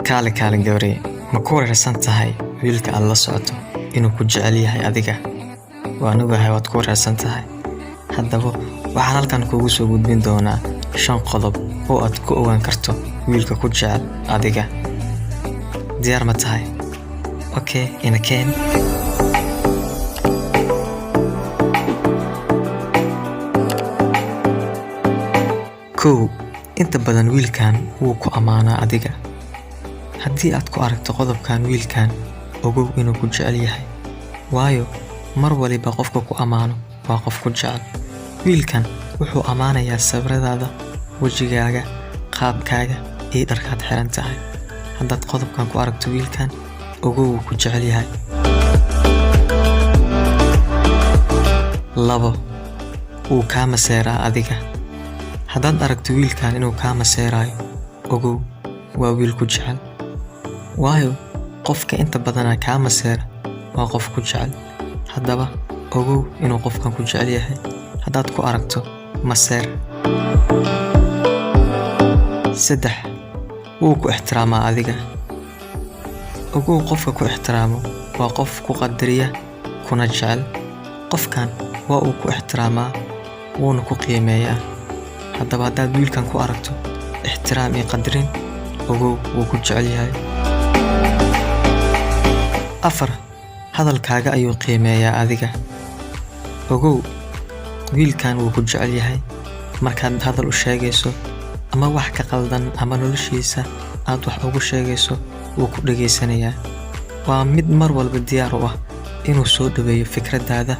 Kaali kaali gabarey, ma ku wareersan tahay wiilka aad la socoto inuu ku jecel yahay adiga? Waan ogahay waad ku wareersan tahay. Haddaba waxaan halkan kuugu soo gudbin doonaa 5 qodob oo aad ku ogaan karto wiilka ku jecel adiga. Diyaar ma tahay? Okay, ina keen. Kow, inta badan wiilkan wuu ku ammaanaa adiga. Haddii aad ku aragto qodobkan wiilkan, ogow inuu ku jecel yahay. Waayo, mar waliba qofka ku ammaano waa qof ku jecel. Wiilkan wuxuu ammaanayaa sawiradaada, wejigaaga, qaabkaaga iyo dharkaad xiran tahay. Haddaad qodobkan ku aragto wiilkan, ogow wuu ku jecel yahay. 2, wuu kaa maseeraa adiga. Haddaad aragto wiilkan inuu kaa maseerayo, ogow waa wiil ku jecel. Waayo, qofka inta badanaa kaa maseera waa qof ku jecel. Haddaba ogow inuu qofkan ku jecel yahay. Haddaad ku aragto maseer. 3, wuu ku ixtiraamaa adiga. Ogow qofka ku ixtiraamo waa qof ku qadariya kuna jecel. Qofkan waa uu ku ixtiraamaa, wuuna ku qiimeeyaa. Haddaba haddaad wiilkan ku aragto ixtiraam iyo qadarin, ogow wuu ku jecel yahay. 4, hadalkaaga ayuu qiimeeyaa adiga. Ogow wiilkan wuu ku jecel yahay. Markaad hadal u sheegayso ama wax ka qaldan ama noloshiisa aad wax ugu sheegayso, wuu ku dhageysanayaa. Waa mid mar walba diyaar u ah inuu soo dhaweeyo fikradaada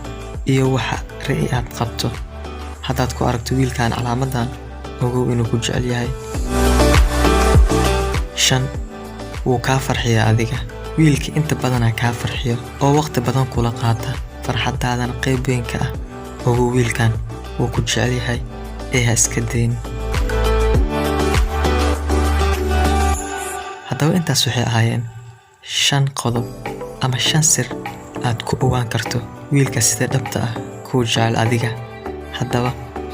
iyo waxa ra'yi aad qabto. Haddaad ku aragto wiilkan calaamadan, ogow inuu ku jecel yahay. 5, wuu kaa farxiyaa adiga. Wiilka inta badanaa kaa farxiyo oo waqti badan kula qaata, farxadaadana qayb weyn ka ah. Ogow wiilkan wuu ku jecel yahay ee ha iska dayn. Haddaba intaas waxay ahaayeen 5 qodob ama 5 sir aad ku ogaan karto wiilka sida dhabta ah kuu jecel adiga. Haddaba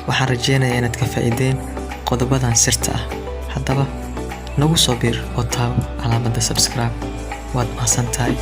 waxaan rajeynayaa inaad ka faa'iideen qodobadan sirta ah. Haddaba nagu soo biir oo taabo calaamadda subscribe. Waad mahadsan tahay.